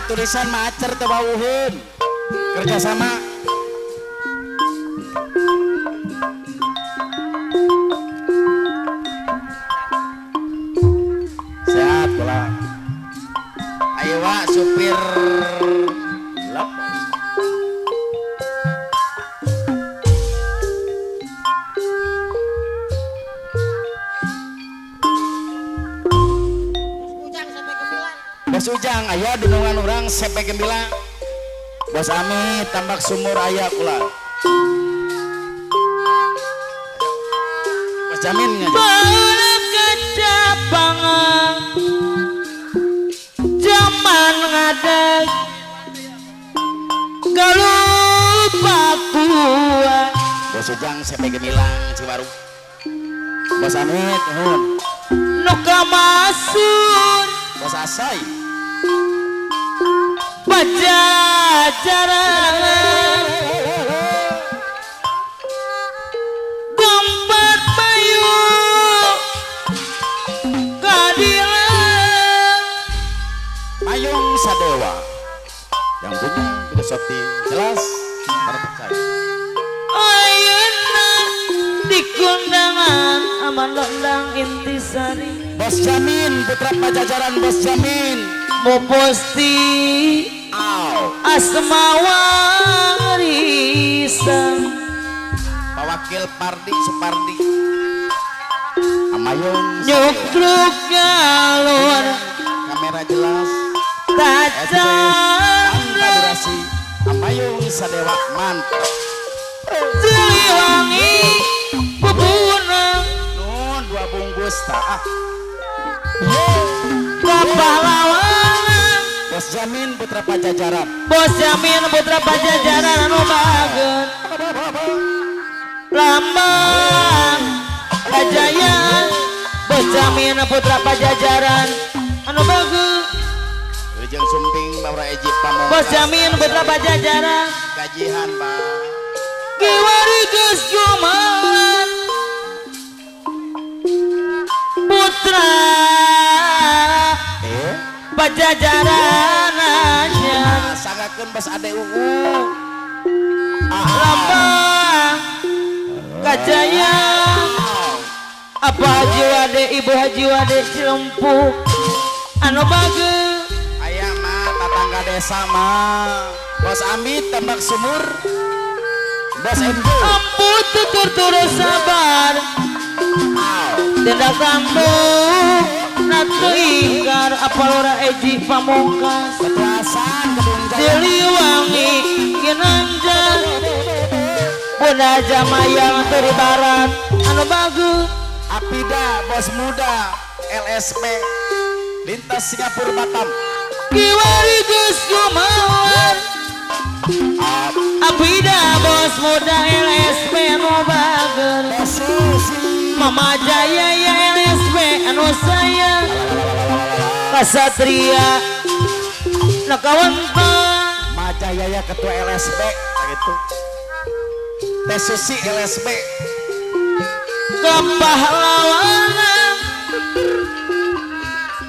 Tulisan mah acer teu wawuheun. Kerjasama. Sehat kula. Ayo wa supir lep. Bos Ujang aya dunungan urang Sepe Gembila. Bos Ami tambak sumur aya kula. Bos Jamin ngaja. Balap kecapangan zaman ngadeg galupa kuat. Bos Ujang Sepe Gemilang Ciwaru. Bos Amit nuhun. Nu kamasur Bos Asai Pajajaran tempat bayu keadilan Mayung Sadewa yang punya filosofi jelas terpercaya. Ayeuna di kondangan aman londang intisari. Bos Jamin putra Pajajaran Bos Jamin mau posti Aw asma warisan Pak Wakil Pardi Supardi Amayung Sadewa. Nyukluk galur Kamera jelas tacan tanpa durasi Amayung Sadewa mantap. Siliwangi bubunang Nun dua bungkus tak ah. Kapahlawanan Bos Jamin putra Pajajaran. Bos Jamin putra Pajajaran anu bageun lambang kajayaan. Bos Jamin putra Pajajaran anu bageun. Wilujeng Sumping Baura Eji Pamungkas. Bos Jamin putra Pajajaran Gajihan Pak. Kiwari geus gumawan putra Pajajaran anyar. Sanggakeun Bos Ade Uu. Lambang kajayaan apa Haji Wade Ibu Haji Wade Cilempuk anu bageun. Aya mah tatangga desa mah. Bos Amit tambak sumur. Bos Enzo. Ampun tutur turus sabar tindak tanduk natu ingkar apa lora Eji Pamungkas. Ketuasan Kedung Jaya. Siliwangi Ginanjar Bunda Jamayang teri barat anu bagus. Apida Bos Muda LSP lintas Singapura Batam. Kiwari geus gumawan Apida Bos Muda LSP anu bager. Mama Jaya ya LSP anu sayang Kasatria nakawanta. Majaya ya ketua LSP gitu. Teh Susi LSP kepahlawanan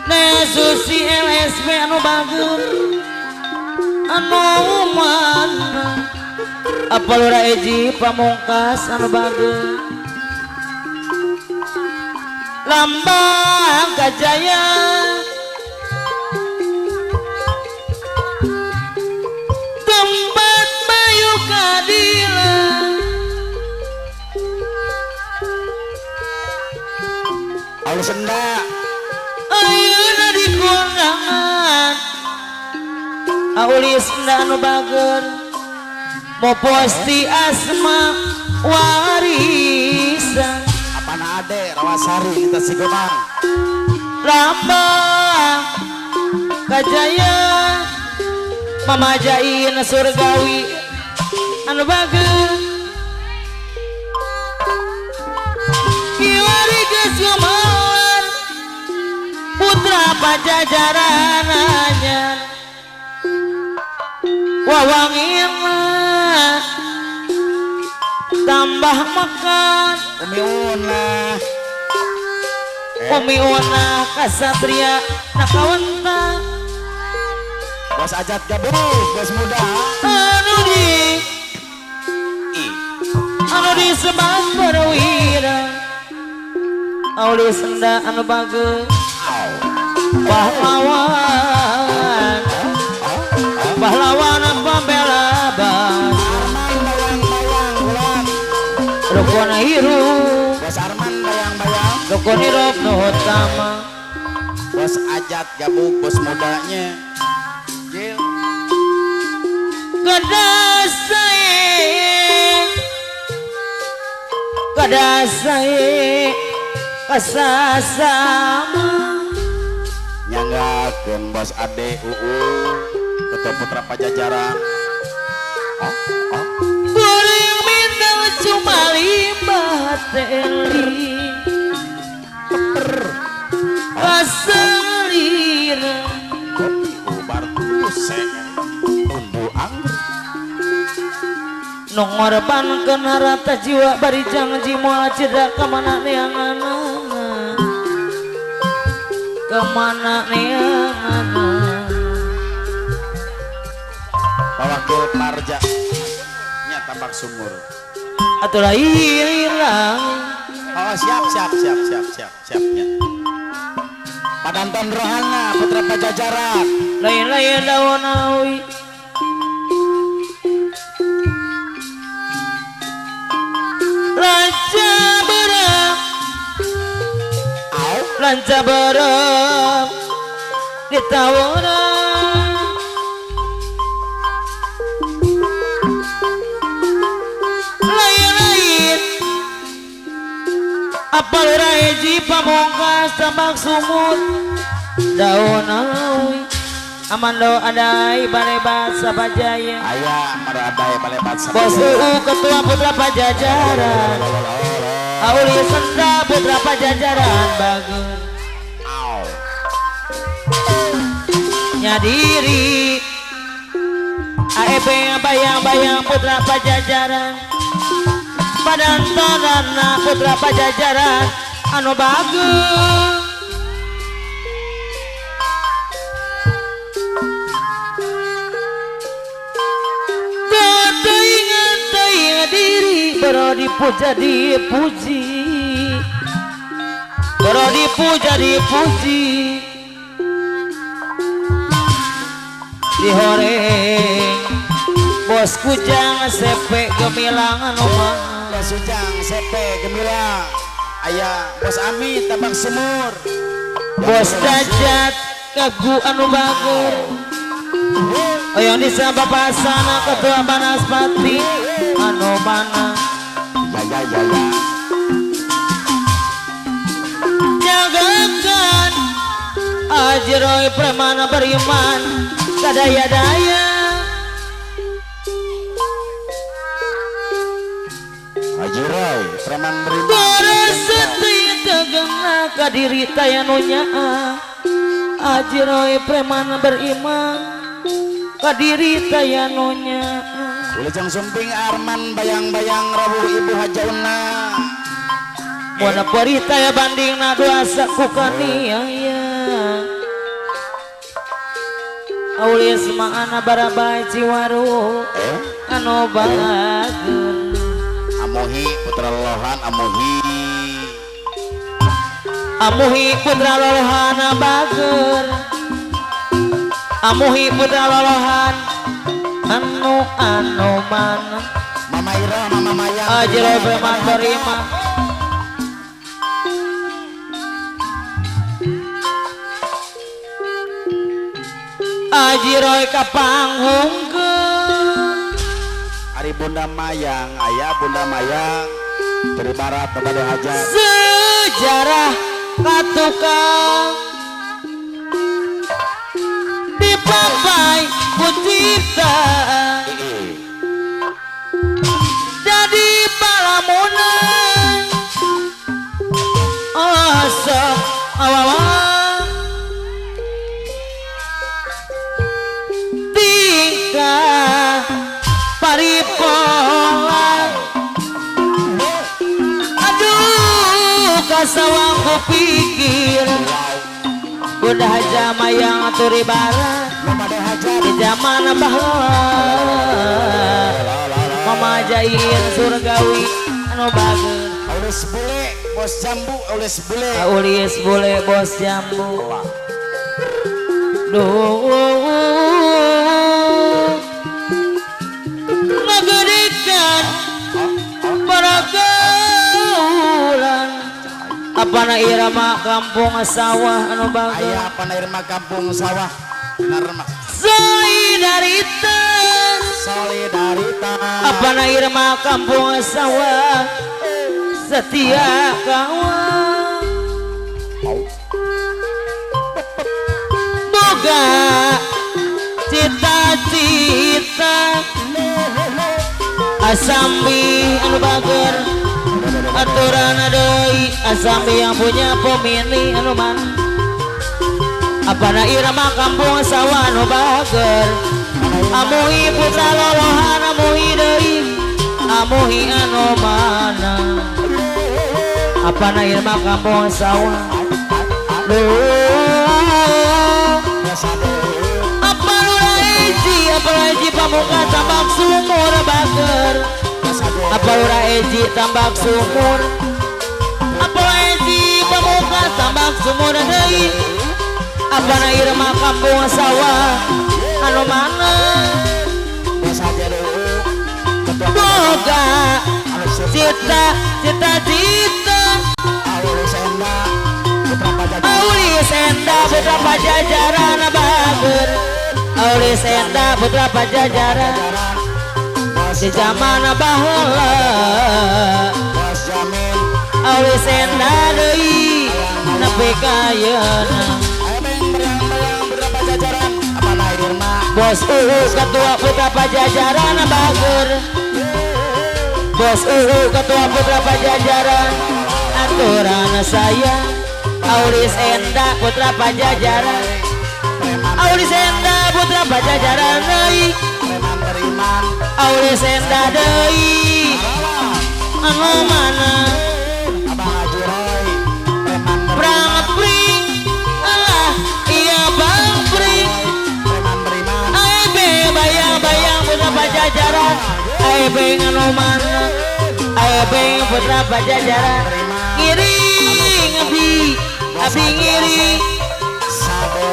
Teh Susi LSP anu bager anu mana apa lura Eji Pamungkas anu bager lambang kajayaan tempat bayu keadilan. Alus senda ayeuna di kondangan Aulis senda anu bager mau posti asma warisan. Apana ade Rawasari kita Sigomang lambang kajayaan mamajain surgawi anu bager kiwari geus gumawan putra Pajajaran anyar wawangina tambah makan Umi Una Umi Una kasatria nakawanta. Bos Ajat Gabung, bos muda. Anu di anu disebat perwira Auli Senda anu bagus pahlawan pahlawan pembela bangsa. Arman bayang-bayang ulang. Rukun hirup. Bos Arman bayang-bayang. Rukun hirup nu utama. Bos Ajat Gabung, bos mudanya. Jil. Kada sae kasasama. Nyanggakeun Bos Ade UU Ketua Putra Pajajaran. Oh, oh. Kuring bintang cuma lima teli kaselir. Kopi ubar tuse tumbu anggur. Nu ngorbankeun harta jiwa bari janji moal cedera kamana neanganana, kemana neanganana. Wakil Parja nya Tambak Sumur. Atuh hilang. Oh, siap siap siap siap siap siap nya. Padanton Rohana Putra Pajajaran. Lain-lain daun awi lanca berang. Au. Lanca berang ditawaran lain-lain apal hiji Pamungkas Tambak Sumur daun awi Amando adai balebat Sabajaya. Aya maradai balebat. Bos UU Ketua Putra Pajajaran Auli Senda Putra Pajajaran bagus. Au. Nyadiri AEP bayang-bayang Putra Pajajaran Badan Tanana Putra Pajajaran anu bagus. Teuingan teuing diri boro dipuja dipuji, boro dipuja dipuji dihoreng. Bos Kujang sepe gemilang anu mah. Bos Ujang sepe gemilang aya Bos Ami Tambak Sumur. Bos Dajat kagu anu bagus. Oyong disa Bapak Sana Ketua Banaspati anu mana. Ya ya ya ya. Jagakan Ajiroy preman beriman sadaya-daya. Haji Roy preman beriman. Bereseti tegena kadiri taya nu nyaah. Ajiroy preman beriman kadiri taya nu nyaah. Wilujeng Sumping Arman bayang-bayang Rabu Ibu Hajauna. Moal perih taya bandingna dosa ku kaniaya. Aulis maana barabai Ciwaru eh anu bager. Amohi Putra Lohan Amohi. Amuhi Putra Lolohan bager. Amuhi Putra Lolohan anu anu mana. Mama Ira Mama Maya. Ajro preman beriman. Ajiroy kapanghungkeun. Ari Bunda Mayang aya Bunda Mayang dari barat kepada hajat. Sejarah katukang dipapai ku cipta jadi palamunan asa awawa tingkah paripola. Aduh kasawang ku pikir. Bunda Haja Mayang Turi Barat di zaman baheula Mama Jain surgawi anu bager. Aulis bule bos jambu, aulis bule. Aulis bule bos jambu. Duh ngageudikan paragaulan apana irama kampung sawah anu bager. Aya apana irama kampung sawah bener mah. Solidaritas, solidaritas apana irama kampung sawah setia kawan boga cita-cita Asambi anu bager aturan deui Asambi yang punya pemini anu mana apana irama kampung sawah anu bager amuhi putra lolohan amuhi deui amuhi anu mana apana irama kampung sawah duh apa lurah eji apa eji pamuka tambak sumur bager apa lurah eji tambak sumur apa eji pamuka tambak sumur deui apana irama kampung sawah anu mana boga cita cita cita Aulis Enda putra Pajajaran bager Aulis Enda putra Pajajaran di zaman baheula Aulis Enda deui nepi ka ayeuna Bos Uu ketua putra Pajajaran bager Bos Uu ketua putra Pajajaran aturan saya Aulis Enda putra Pajajaran Aulis Enda putra Pajajaran deui Aulis Enda deui anu mana Prang pring alah iya bang pring Aebe bayang-bayang putra Pajajaran Aebe anu mana Aebe putra Pajajaran ngiring abdi abdi ngiring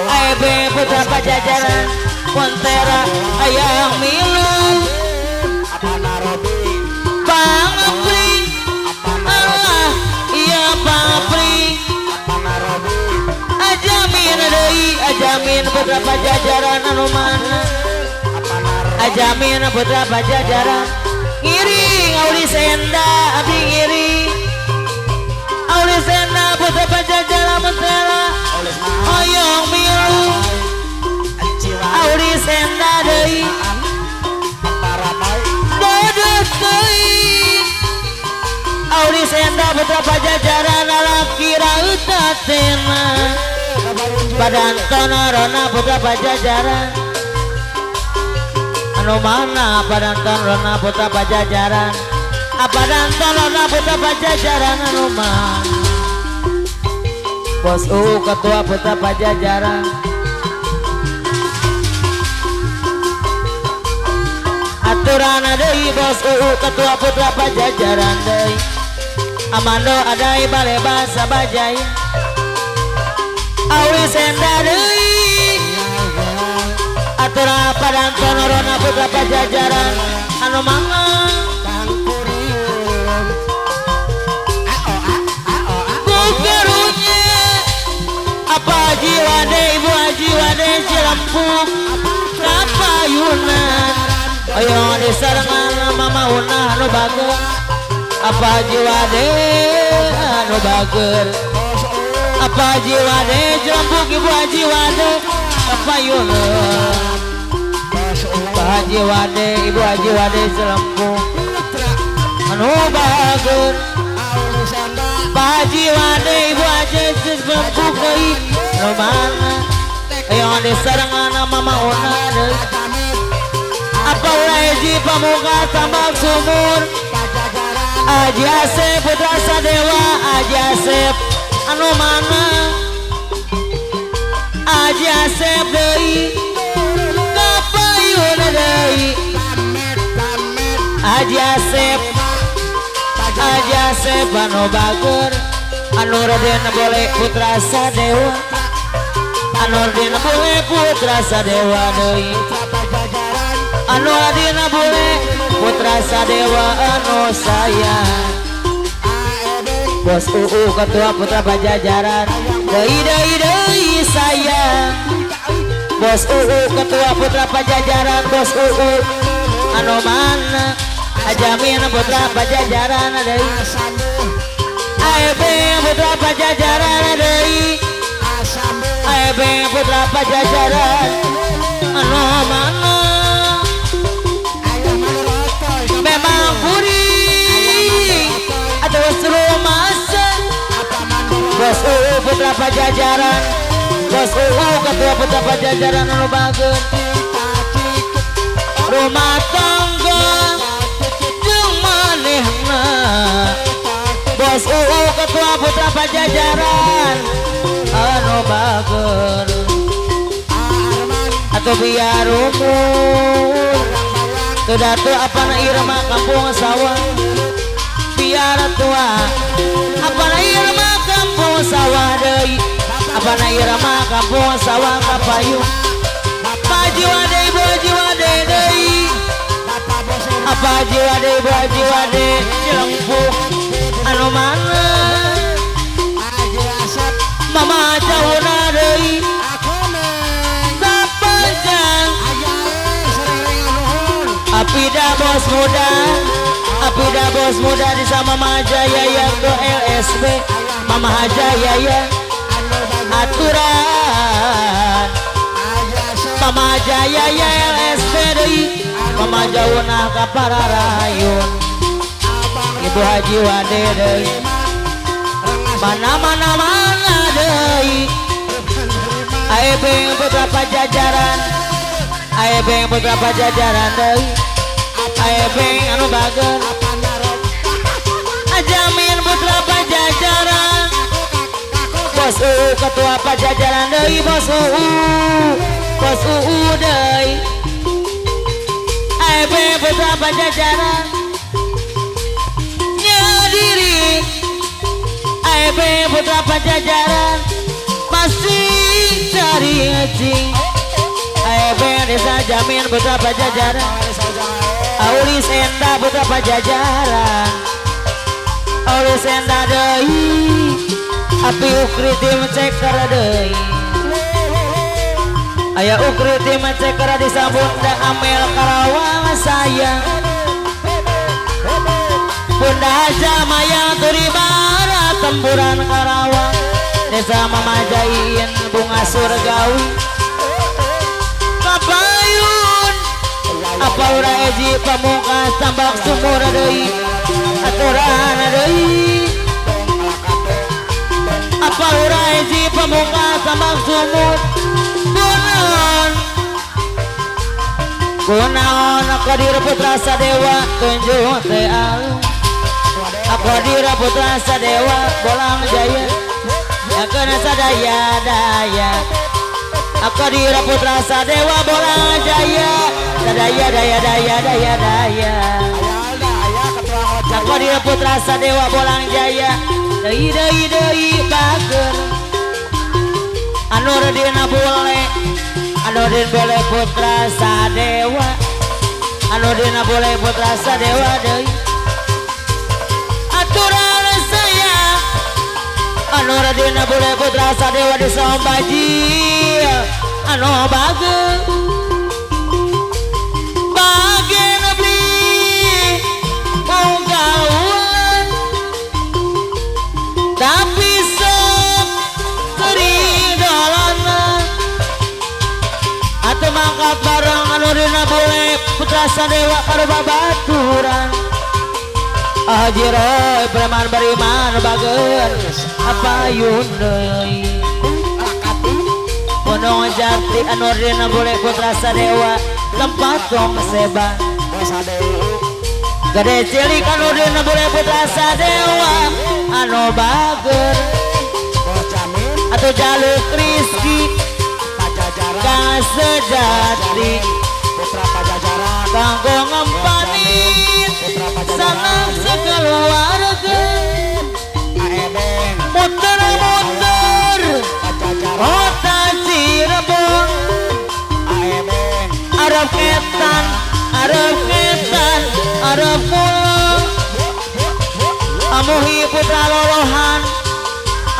Aebe putra Pajajaran Pontera ayang milu pangapring Allah iya pangapring ajamin deui ajamin putra Pajajaran anu mana ajamin putra Pajajaran ngiring Aulis Enda abdi ngiring Aulis Enda putra Pajajaran mentera hoyong milu Aulis Enda deui bodoh teuing Aulis Enda putra Pajajaran lalaki rautatena Badan Tonorona putra Pajajaran anu mana Badan Tonorona putra Pajajaran Badan Tonorona putra Pajajaran anu mana Bos U ketua putra Pajajaran aturan deui bos U ketua putra Pajajaran deui Amando adai bale basa bajaya Aulis Enda deui aturan Badan Tonorona putra Pajajaran anu mana bukarunya apa Haji Wade ibu Haji Wade Cilempuk kapayunan oyong disarengan mama unah anu bager apa Haji Wade anu bager apa Haji Wade Cilempuk ibu Haji Wade kapayunan Pak Haji Wade ibu Haji Wade Cilempuk anu bager Pak Haji Wade ibu Haji Cilempuk deui anu mana oyong disarengan mama unah deui apa ulah pamuka tambak sumur Haji Asep putra Sadewa Haji Asep anu mana Asep deui kapayun deui Haji Asep Haji Asep anu bager anu Raden Boleh Putra Sadewa anu Raden Boleh Putra Sadewa deui anu Raden Boleh Putra Sadewa anu sayang Bos UU Ketua Putra Pajajaran deui deui deui sayang Bos UU Ketua Putra Pajajaran Bos UU anu mana Ajamin Putra Pajajaran deui AEB Putra Pajajaran deui AEB Putra Pajajaran anu mana memang kuring atau rumasa Bos UU Putra Pajajaran Bos UU Ketua Putra Pajajaran anu bageun rumah tangga jeung manehna Bos UU Ketua Putra Pajajaran anu bageun atau biar umur teu datu apana irma kampung sawah biar tua apana irma kampung sawah deui apana irma kampung sawah kapayung Haji Wade Ibu Haji Wade deui apa Haji Wade Ibu Haji Wade Cilengpuk anu mana Mama jauhna deui sapanjang Apida bos muda Apida bos muda di sama Mama Jaya ya ke LSB Mama Jaya ya aturan Mama Jaya ya LSB deui Mama jauhna ka pararayun Ibu Haji Wade deui mana mana mana deui AEB Putra Pajajaran AEB Putra Pajajaran deui AEB anu bager Ajamin Putra Pajajaran Bos UU Ketua Pajajaran deui Bos UU Bos UU deui AEB Putra Pajajaran nyadiri AEB Putra Pajajaran masih cari ngecing AEB Desa Jamin Putra Pajajaran Aulis Enda Putra Pajajaran Aulis Enda deui api ukri tim ceker deui aya ukri tim ceker desa Bunda Amel Karawang sayang Bunda Haja Mayang Turi Barat Tempuran Karawang Desa Mama Jain Bunga Surgawi Kapayun apa ura eji pamungkas tambak sumur deui aturan deui apa ura eji pamungkas tambak sumur gunaon gunaon Qadir Putra Sadewa tunjuk teh alung Qadir Putra Sadewa Bolang Jaya ya kena sadaya daya Qadir Putra Sadewa Bolang Jaya sadaya daya daya daya daya Qadir Putra Sadewa Bolang Jaya deui deui deui bager anu dina bule anu din bule Putra Sadewa anu dina bule Putra Sadewa deui aturan saya anu dina bule Putra Sadewa di Sombaji anu bager bagen beli unggalan tapi sok sering dolana atau mangkat bareng anu dina bule Putra Sadewa karo babaturan Haji Roy preman beriman bager apa yun deui Gunung Jati anu dina bule Putra Sadewa tempat tong seba gede cilik anu dina bule Putra Sadewa anu bager atau jaluk Rizky Kang sejati Putra Pajajaran kanggo ngempanin Putra Pajajaran sanak sekeluarga Aebeng muter-muter Pajajaran kota Cirebon Aebeng Arab ngetan Arab ngetan Arab kulon Amuhi putra lolohan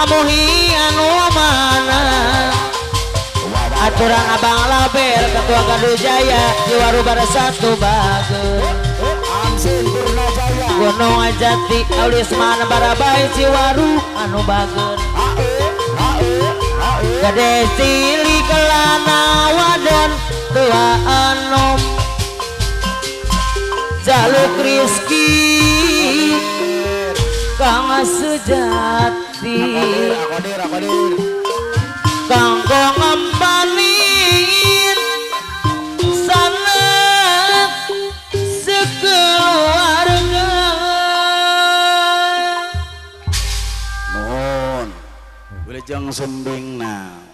Amuhi anu mana Aturan Abang Label Ketua Gadu Jaya Ciwaru Bersatu Bager Amsin Purnajaya Gunung Jati Aulisman Barabai Ciwaru anu bager AE AE AE Gede cilik lanang wadon tua enom Jaluk rizki kang sejati Akodir Akodir kanggo ngempanin sanak sekeluarga. Nuhun Wilujeng sumbingna.